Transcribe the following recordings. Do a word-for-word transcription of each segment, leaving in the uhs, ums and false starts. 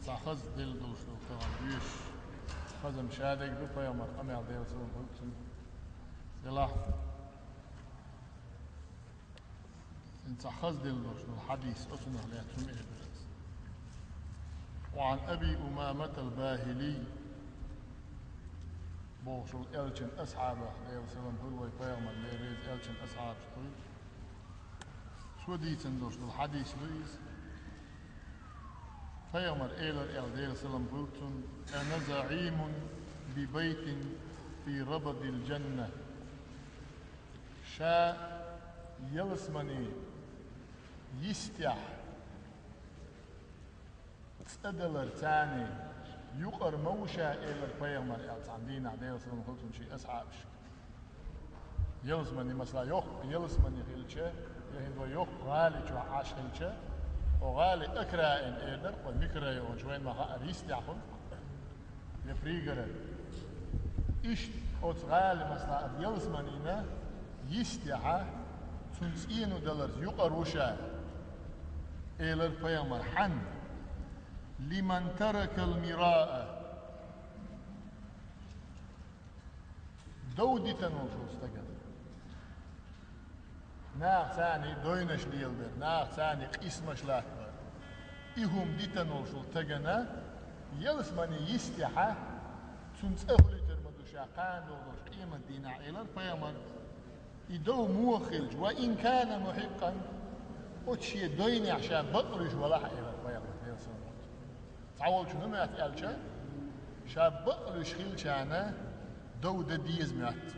Цхьа хаза делла долуш долу тахана уьш. Хаза-м шадерг ду, пайхамар къамел, Делан салам хуьлда цунна, делахь. Цхьа хаза делла долуш долу хьадис, оцунах лаьцна хӀума эр дара ас. Ва Ӏан Аби Умаматал Бахили бохуш волу элчан асхьабах, Делан салам хуьлда вай пайхамарна, Дела реза элчан асхьабашна хуьлда. Цо дийцина долуш долу хьадис ду иза. Пайхамар элира аьлла, Делан салам хуьлда цунна: «Ана заӀимун би байтин фи рабадил джанна». Ша ялсамани йистехь цӀа даларца юкъара ма ву ша, элира пайхамар аьлла цхьана дийнахь, Делан салам хуьлда цунна, шен асхьабашка. Ялсамани, масала, йоккха ялсамани хилча, я хӀинца вай йоккха гӀали чохь Ӏаш хилча, хьо гӀали, окраин эр дара, кху микрорайонаш вайна ма хаъара йистехь хуьлу, я пригород. Иштта оцу гӀали, масала, аса ялсаманина йистехь, цунна цӀено даларца юкъара ву ша, элира пайхамар. Хьан? Лиман таракал мираа. Дов дитина волуш волу стагана. Нахаца дойнаш леладар, нахаца къийсамаш латтабар. И хӀума дитина волуш волу стагана, ялсамани йистехь, цунна цӀа хуьлуьйтур ма ду ша кхана догӀу долчу къематдийнахь, элира пайхамар. И дов муха хилча, ва ин кана мухӀикъан, оцу шен дойнехь ша бакълуьйш валахь а, элира пайхамар, Делан салам хуьлда цунна. Цхьаволчун хӀун моьтту аьлча, ша бакълуьйш хилча, дов дан деза моьтту,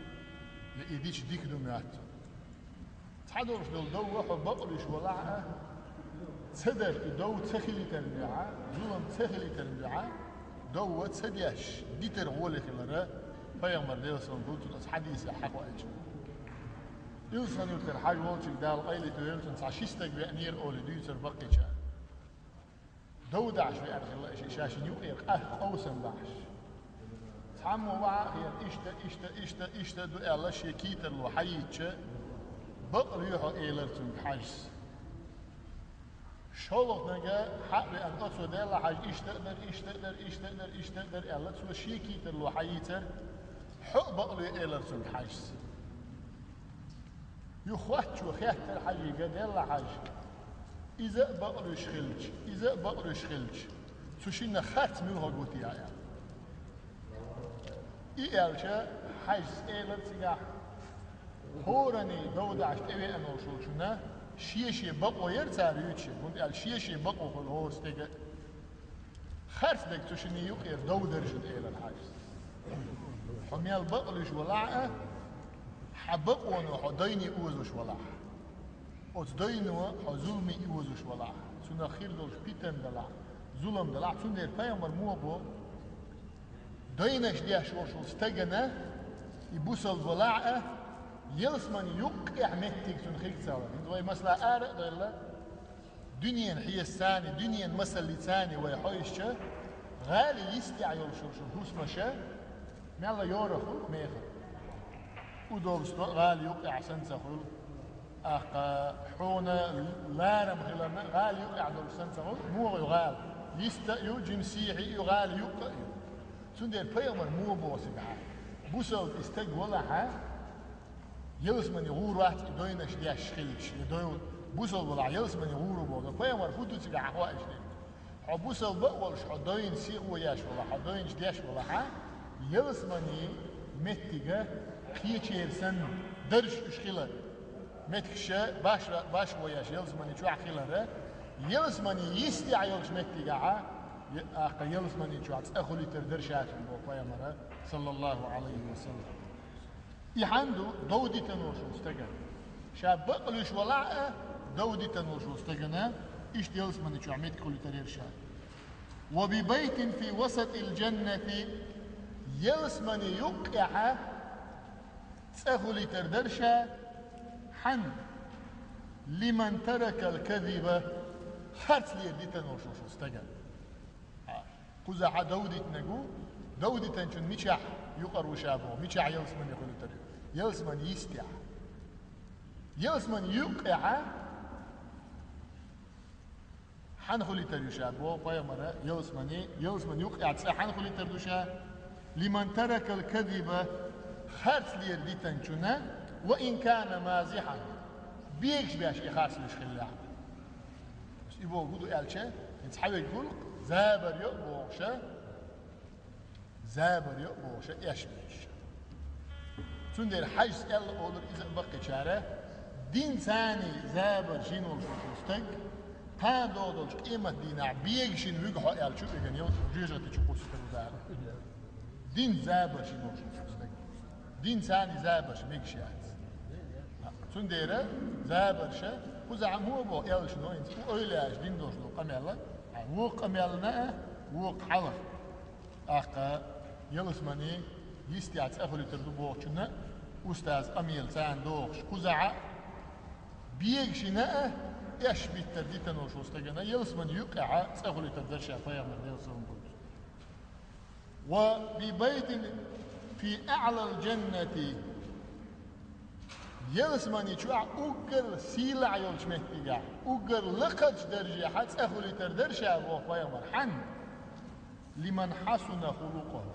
я и дича дика ду моьтту. Цхьадолуш долу дов хьо бакълуьйш валахь а, ца дар, и дов ца хилийтарна дуьхьа, зулам ца хилийтарна дуьхьа, дов ца деш, дитар гӀоле хилар, пайхамар, Делан салам хуьлда цунна, оцу хьадисехь хьахоуьйтуш. Илсхан-Юьртара Хьажа волчуьнга, Дала къайле тойла цунна, цхьа ши стаг веанера олий дуьйцура баккхийчара. Дов дахьаш веана хилла и шиъ, ша шина юкъера къа-, къовсам бахьаш. Цхьаммо ваха а хиъна, иштта, иштта, иштта, иштта ду аьлла, шен кийтарло хьаийцча, бакълуьй хьо, элира цуьнга Хьажас. ШолгӀаниг хьа а веана, оцо, делла Хьажа, иштта а дара, иштта а дара, иштта а дара, иштта а дара аьлла, цо шен кийтарло хьаийцара, хьо а бакълуьй, элира цуьнга Хьажас. Юха хоттачо хаьттара Хьажига, делла Хьажа, иза а бакълуьйш хилча, иза а бакълуьйш хилча, цу шинна харц муьлхарг ву те аьлла. И аьлча, Хьажас элира цигахь, хӀоранна дов дахьаш тӀевеана волуш волчунна шен-шен бакъо яра цара юьйцуш, хӀунда аьлча шен-шен бакъо хуьлу хӀора стеган а. Харцдерг цу шинна юкъера дов дара шуна, элира Хьажас. Хьо мел бакълуьйш валахь а, хьан бакъоно хьо дайне озош валахь, оцу дайно хьо зуламе озош валахь, цунах хир долуш питана далахь, зулам далахь, цундела пайхамар муха боху, дайнаш деш волуш волу стагана, и бусалба валахь а, ялсамани юккъехь меттиг цунна хир ца хилар. ХӀинца вай, масала, ара а делла, дуьненан хьесапца, дуьненан масаллица вай хьаьжча, гӀали йистехь йолуш йолу хӀусамаш мелла йорах хуьлу мехала. Удобство гӀали юккъехь санна ца хуьлу. ТӀаккха хьуна ларам хиларна гӀали юккъехь долуш санна ца хуьлу, муха ю гӀала? Йиста а ю, жимма сехьа а ю, гӀали юккъе а ю. Цундела пайхамар муха боху цигахь, бусалба и стаг валахь а, ялсамани гӀур вац и дайнаш деш хилча, и дой-, бусалба валахь ялсамани гӀур ву боху. Пайхамар хӀун ду цигахь, хьан хоуьйтуш дерг? Хьо бусалба а волуш, хьо дайна сихо еш валахь, хьо дайнаш деш валахь а, ялсамани меттига кхечеран санна даржаш уьш хилар. Меттигаш баш-, башхо еш ялсамани чохь хилар, ялсамани йистехь йолчу меттигехь, я-, тӀаккха ялсамани чохь цӀа хуьлуьйтур дара ша цунна боху пайхамара, саллаллаху Ӏалайхи ва саллам. И хьан ду дов дитина волуш волу стагана? Ша бакълуьйш валахь а, дов дитина волуш волу стагана иштта ялсамани чохь меттиг хуьлуьйтур яра ша. Ва би байтин фи васатил джаннати, ялсамани юккъехь цӀа хуьлуьйтур дара ша, хьан? Лиман таракал казиба, харц лер дитина волуш волу стагана. Кхузахь дов дитинарг ву, дов дитинчун мичахь юкъара ву ша боху, мичахь ялсамани хуьлуьйтур ю? Ялсамани йистехь. Ялсамани юккъехь Хьан хулийтар ю ша, бо пайхамара, ялсмани, ялсмани юкъа цӀа хьан хулийтар ду ша? Лиман таракал кадиба, харц лер дитанчуна, ва ин кана мазихьан, бегаш беш и харц луш хилла. И бо гуду аьлча, ин цхьавег гулк, забар йо бохуша, забар йо бохуша, эш беш. Цундела хьажас аьлла олур иза баккхичара, дин цани забар жин волуш волчу стаг, тхан догӀу долчу къемат дийнахь бегашина вуьгу хьо аьлла чу виган йо, жоьжахати чу кхуссур ву дара. Дин забар жин волуш волчу стаг. Дин цани забарш мегаш яц. Цундела забарша, кхузахь муха бо аьллачу но инца, кху ойла яш дин долуш долу къамел, а, вукху къамелна а, вукху хьалха. ТӀаккха ялсмани йистехь цӀа хуьлуьйтур ду бохучунна, устаз къамел царна дохуш, кхузахь а бегашина а, эш биттар дитаношул стагана ялсмани юкъехь а цӀа хуьлуьйтур дара ша пайхамар Делан салам хуьлуьйтуш. Ва би байтин фи аълал джаннати. Ялсмани чохь уггар сийлахь йолчу меттигехь, уггар лакхарчу даржехьа цӀа хуьлуьйтар дара ша боху пайхамар. Хьан? Лиман хьасуна хулукъуху.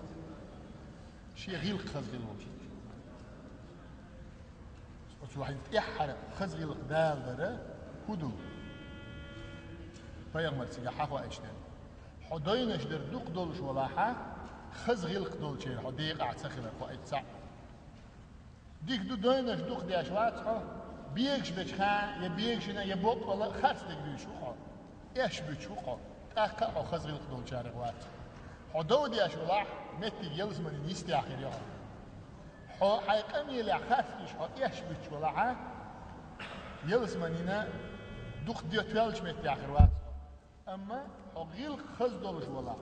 Шен гӀиллакх хаза хила волчу. Оцу вахьин тӀаьххьара хаза гӀиллакх Дала дара хӀун ду? Пайхамар цигахь хьахоуьйтуш дара. Хьо дойнаш дар дукха долуш валахьа, хаза гӀиллакх долчеран хьо декъахь ца хилар хьо эццахь. Дика ду, дойнаш дукха деш вац хьо, бегаш бечу хан, я бегашина, я боккъала харц дерг дуьйш ву хьо, эш буьтуш ву хьо, тӀаккха а хьо хаза гӀиллакх долчарех вац. Хьо дов деш валахь, меттиг ялсманин йистехь хир ю хьо. Хьо хьайн къамелехь харц деш хьо эш буьтуш валахьа, ялсманина дукха де тоьллачу меттехь хир вац хьо. Амма хьо гӀиллакх хаза долуш валахь,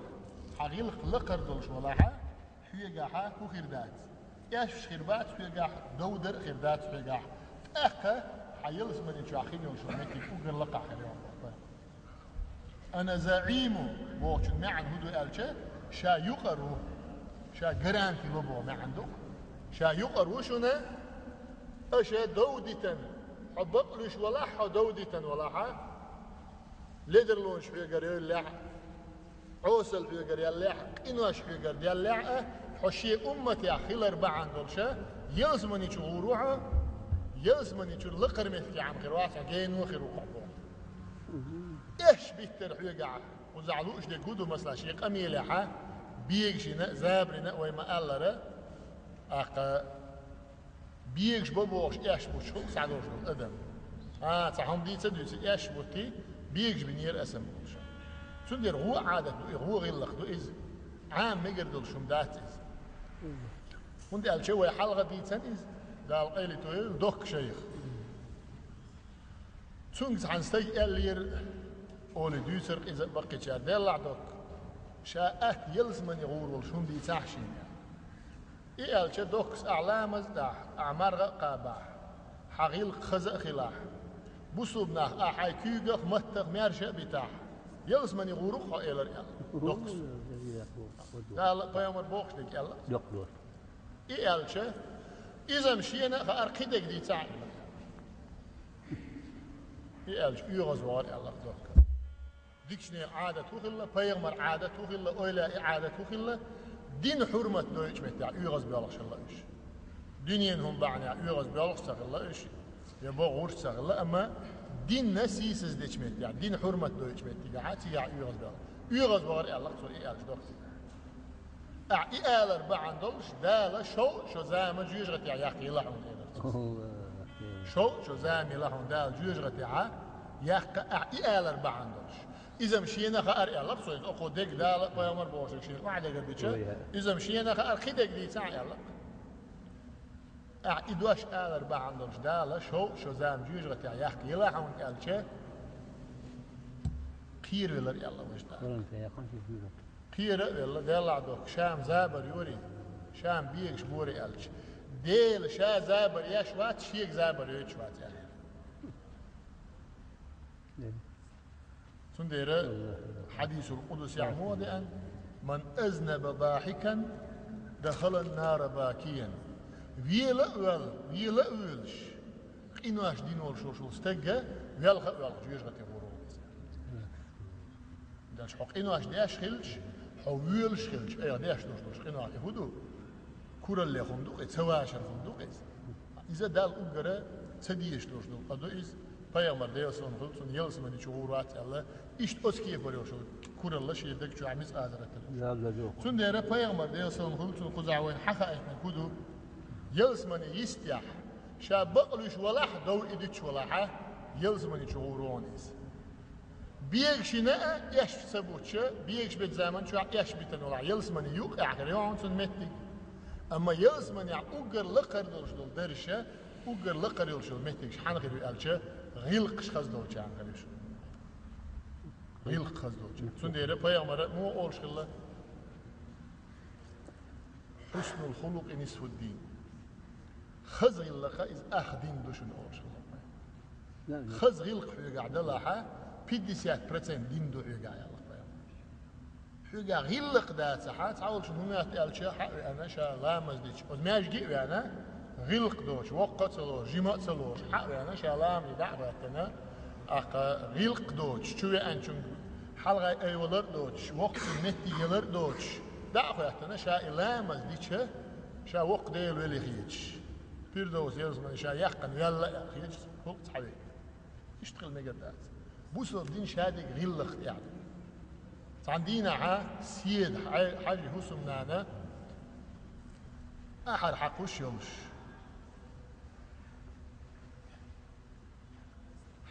хьан гӀиллакх лакхара долуш валахьа, хьоьгахьа хӀун хир дац? Эшпаш хир бац хьоьгахь, дов дар а хир дац хьоьгахь. ТӀаккха хьан ялсмани чохь хин йолуш меттиг уггар лакхахь хир ю хьо. Ана заиму бохучун маьӀна хӀун ду аьлча, ша юкъара ву, ша гаранти ло боху маьӀна ду. Ша юкъара ву шуна, аша дов дитан, хьо бакълуьйш валахь, хьо дов дитан валахьа, ледарлонаш хьоьгара йоллехь, Ӏосал хьоьгара яллехь, къинош хьоьгара деллехь а, хьо шен умматех хилар бахьана долуша, ялсмани чу гӀур ву хьо, ялсмани чуьра лакхара меттигехь хир вац хьо, гено хир ву хьо боху. Эш биттар хьоьгахь, кхузахь лууш дерг хӀун ду, масала, шен къамелехьа, бегашина а, забарина а вай ма-аллара, аккха Бегаш бо бохуш, эш буттуш хуьлу схьадолуш долу адам. А, цхьа хӀума дийца а дуьйций, эш бутти, бегаш бинера аса ма бохуш. Цундела гӀо Ӏадат ду и, гӀо гӀиллакх ду иза. Ӏама мегар долуш хӀума дац иза. ХӀунда аьлча вай хьалха дийцан иза, Дала къайле тойийла, Докка шайх. Цуьнга цхьана стага аьллера, олий дуьйцура къиза а баккхичара, деллахь Докка, ша атта ялсмани гӀур волуш хӀума дийцахьа шена. И аьлча, Доккас, ахь ламаз а дахь, ахь марха а кхабахь, хьан гӀиллакх хаза а хилахь, бусулба нах, ахь хьайн куьйгах, маттах маьрша а битахь, ялсмани гӀур ву-кх хьо, элира аьлла Доккас. Дала а, пайхамар бохуш дерг аьлла. И аьлча, иза-м шена а хаьара, кхин дерг дийцахьа, элира. И аьлча, оьгӀазвахара аьлла Докка. Дикачу нехан Ӏадат хӀун хилла, пайхамар Ӏадат хӀун хилла, ойла и Ӏадат хӀун хилла, дин хьурмат дойтучу меттехь оьгӀаз боьлхуш хилла уьш. Дуьненан хӀума бахьанехь оьгӀаз боьлхуш ца хилла уьш, я богӀурш ца хилла, амма динна сийсаз дечу меттехь, дин хьурмат дойтучу меттигехь, цигахь оьгӀаз боьлху. ОьгӀазвахара аьлла цо, и аьлча Доккас. Ахь и алар бахьана долуш, Дала шовзткъа шо зама жоьжахатехь яккха йила хьуна, элира цо. Шовзткъа шо зама йила хьуна Дала жоьжахатехь яккха, ахь и алар бахьана долуш. Иза-м шена а хаьара аьлла цо, иза окхо дерг Дала а, пайхамар бохуш дерг шена охьадегар дича, иза-м шена а хаьара, кхин дерг дийцахьа аьлла. Ахь и дош алар бахьана долуш Дала шовзткъа шо зама жоьжахатехь яккха йила хьуна аьлча, кхеравелира аьлла вайша Дала. Кхера а велла, деллахь Докка, ша-м забар йора, ша-м бегаш бора аьлча, Дела ша забар еш вац, шега забар йойтуш вац аьлла. Цундела хьадисул къудсехь муха деана: «Ман азнаба дахикан, дахалан нара бакиян». Вела а ваьлла, вела а воьлуш, къинош дина волуш волуш волу стаг велха а воьлхуш жоьжахати гӀур ву иза. Хьо къинош деш хилча, хьо воьлуш хилча, айхьа деш долуш долуш къинойх и хӀун ду? Куралле хӀума ду-кх и, ца вашар хӀума ду-кх иза. Иза Далла уггара ца дезаш долуш долу къа ду иза. Пайхамар, Делан салам хуьлда цунна, ялсамани чу гӀур вац аьлла, иштта оцу кепара йолуш йолу куралла шен даг чохь мискъазарратал. Цундела Пайхамар, Делан салам хуьлда цунна, кхузахь вайна хьахаийтинарг хӀун ду? Ялсамани йистехь, ша бакълуьйш валахь, дов и дуьтуш валахь, ялсамани чу гӀур ву хьуна иза. Бегашна а, эшпа ца бутуш, бегаш бечу заман чохь эшпа битина валахь, ялсамани юккъехь хир ю хьуна цуьнан меттиг. Амма ялсаманехь уггар лакхара долуш долу даржаш, уггар лакхара йолуш йолу меттигаш хьанна хир ю аьлча, гӀиллакхаш хаза долчарна хир ю. ГӀиллакх хаза долчарна. Цундела Пайхамара муха олуш хилла: «Хуснул хулукъи нисфуддин». Хаза гӀиллакх иза ах дин ду шуна олуш хилла. Хаза гӀиллакх хьоьгахь далахь, пятьдесят процент дин ду хьоьгахь аьлла Пайхамара. Хьоьгахь гӀиллакх дацахь, цхьа волчун хӀун моьтту аьлча, хьа а веана, ша ламаз дича, оцу маьждиге а веана, гӀиллакх доцуш, воккха а ца лоруш, жима а ца лоруш, хьа а веана, ша ламазе дӀа а хӀоьттина, тӀаккха гӀиллакх доцуш, чу веанчуьнга хьалхай айвалар а доцуш, воккхачун меттиг ялар а доцуш, дӀа а хӀоьттина, ша и ламаз дича, ша воккха Дела веле хеташ, Пирдовс ялсамани ша яьккхина ваьлла а хеташ, хӀуллакх цхьа ве. Иштта хила мегар дац. Бусалба дин шадерг гӀиллакх тӀехь ду. Цхьана дийнахьа седа хьай-, хьаьжин хӀусамнана ахьар хьакхуш йолуш,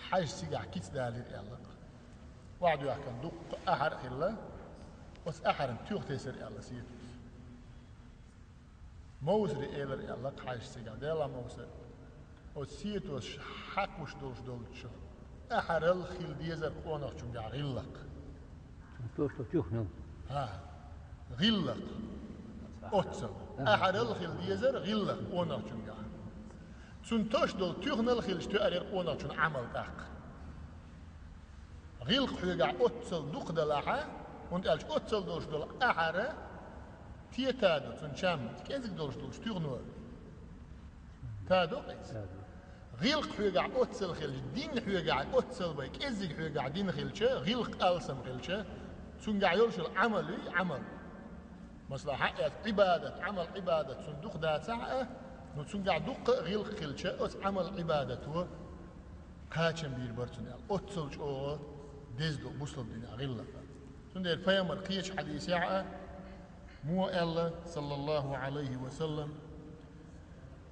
хьаьжа цигахь кица далийра аьлла-кх. Охьадоьхкина дуккха ахьар а хилла, оцу ахьарна туьха тесира аьлла сетос. Мовсаре элира аьлла-кх хьаьжас цигахь: «Делахь, Мовсар, оцу сетос хьакхуш долуш долчу ахьарал хила дезара къонахчуьнгахь гӀиллакх». Цуьнан тош долу туьхнал. ХӀа, гӀиллакх. Оццал. Ахьарал хила дезара гӀиллакх къонахчуьнгахь. Цуьнан тош долу туьхнал хилча тоьар яра къонахчун Ӏамал тӀаккха. ГӀиллакх хьоьгахь оццал дукха далахь, хӀунда аьлча оццал долуш долу ахьар тета ду, цуьнан чам кӀезиг долуш долчу туьхно та ду-кх иза. ГӀиллакх хьоьгахь оццал хилча, дин хьоьгахь оццал бен кӀеззиг хьоьгахь дин хилча, гӀиллакх алсам хилча, цуьнгахь йолуш йолу Ӏамал юй, Ӏамал. Масала, хьаэца Ӏибадат, Ӏамал Ӏибадат цуьнан дукха дацахь а, ну, цуьнгахь дуккха а гӀиллакх хилча, оцу Ӏамал Ӏибадато кхачам бийр бара цунна аьлла. Оццал чӀогӀа деза ду бусалба динехь гӀиллакх. Цундела Пайхамар кхечу хьадисехь а муха аьлла, саллаллаху Ӏалайхи ва саллам,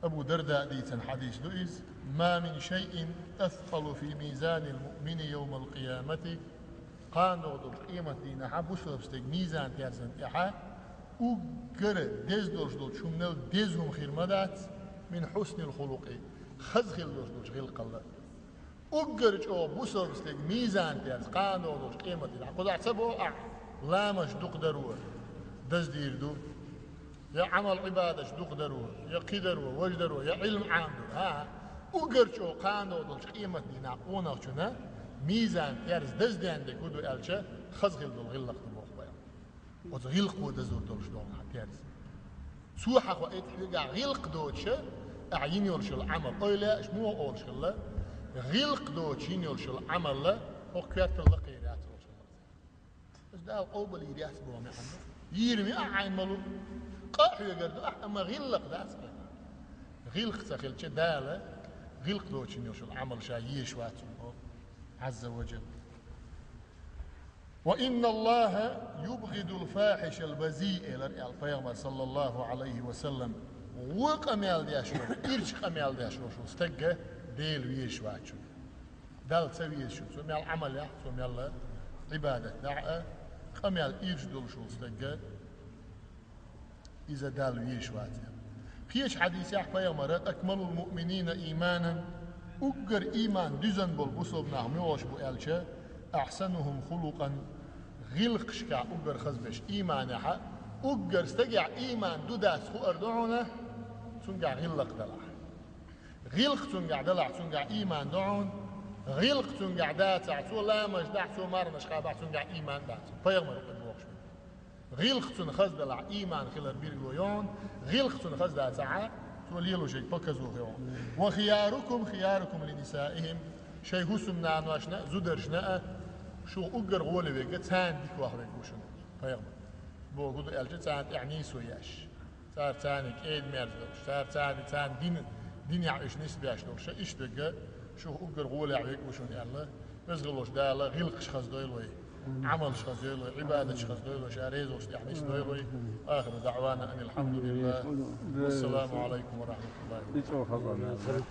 Абу Дарда дийцина хьадис ду иза: «Ма мин шайин аскъалу фи мизанил муъмини йовмал къиямати». Кхана догӀу долчу къематдийнахьа бусалба стеган мизан-терзан тӀехь уггара деза долуш долчу хӀуманал деза хӀума хир ма дац, мин хьуснил хулукъи, хаза хила долуш долчу гӀиллакхал. Уггар чӀогӀа бусалба стеган мизан-терза кхана догӀу долчу къематдийнахь. Кхузахь ца боху ахь, ламазаш дукха даро даздийр ду, я Ӏамал-Ӏибадаташ дукха даро, я кхин даро, важа даро, я Ӏилма Ӏамадо. ХӀа-хӀа. Уггар чӀогӀа кхана догӀу долчу къематдийнахь къонахчунна мизан-терза дазден дерг хӀун ду аьлча, хаза хила долу гӀиллакх ду боху Пайхамара. Оцу гӀиллакхо дазур долуш долу хьан терза. Цо хьан хоуьйту хьоьгахь гӀиллакх доцуша, ахьа йина йолуш йолу Ӏамал. Ойла аша муха олуш хилла, гӀиллакх доцуш йина йолуш йолу Ӏамалла хӀокху коьртал лакхера яц олуш хилла. Аса Дала къобал йийр яц боху маьӀна. Йийр ма ю ахьа Ӏайн малу. Къа а хьоьгар ду ахьа, амма гӀиллакх дац хьоьгахь. ГӀиллакх ца хилча Дала, гӀиллакх доцуш йина йолуш йолу Ӏамал ша езаш вац хьуна боху, Ӏазза ва жалла. «Ва инна Аллаха юбгъидул фахишал базий», элира аьлла Пайхамар, саллаллаху Ӏалайхи ва саллам. Вон къамел деш волу, ирча къамел деш волу стагга Дела везаш вац хьуна. Далла ца везаш хьуна. Цо мел Ӏамал яхь, цо мел Ӏибадат дахь а, къамел ирча долуш волу стагга иза Далла везаш вац аьлла. Кхечу хьадисехь Пайхамара: «Акмалул муъминина ийманан», уггар ийман дуьзна болу бусалба нах муьлш бу аьлча, «ахьсанухум хулукъан», гӀиллакхашкахь уггар хаза берш, ийманехь а уггар стагехь ийман ду-дац хуур ду хьуна, цуьнгахь гӀиллакх далахь. ГӀиллакх цуьнгахь далахь, цуьнгахь ийман ду хьуна, гӀиллакх цуьнгахь дацахь, цо ламазаш дахь, цо марханаш кхабахь, цуьнгахь ийман дац. Пайхамара хӀун бохуш бу. ГӀиллакх цуьнан хаза далахь, ийман хилар билгало ю хьуна, гӀиллакх цуьнан хаза дацахь, цо лелош йолу показуха ю хьуна. «Ва хиярукум хиярукум ли нисаихим», шайн хӀусамнаношна а, зударшна а Шух уггар гӀоле вега, царна дика ваха вега ва шуна пайхамар. Боху ду аьлча, царна тӀехь нийсо еш. Цар царна кӀеда-мерза долуш, цар царна, царна дин, динехь уьш нисбеш долуш, иштта вега, шух уггар гӀолехь вега ва шуна аьлла, веза волчу Дала гӀиллакхаш хаза дойла вай, Ӏамалш хаза дойла вай, Ӏибадаташ хаза дойла вай, ша реза волчу тӀехь нисдойла вай. آخر دعوانا أن الحمد لله. والسلام عليكم ورحمة الله وبركاته.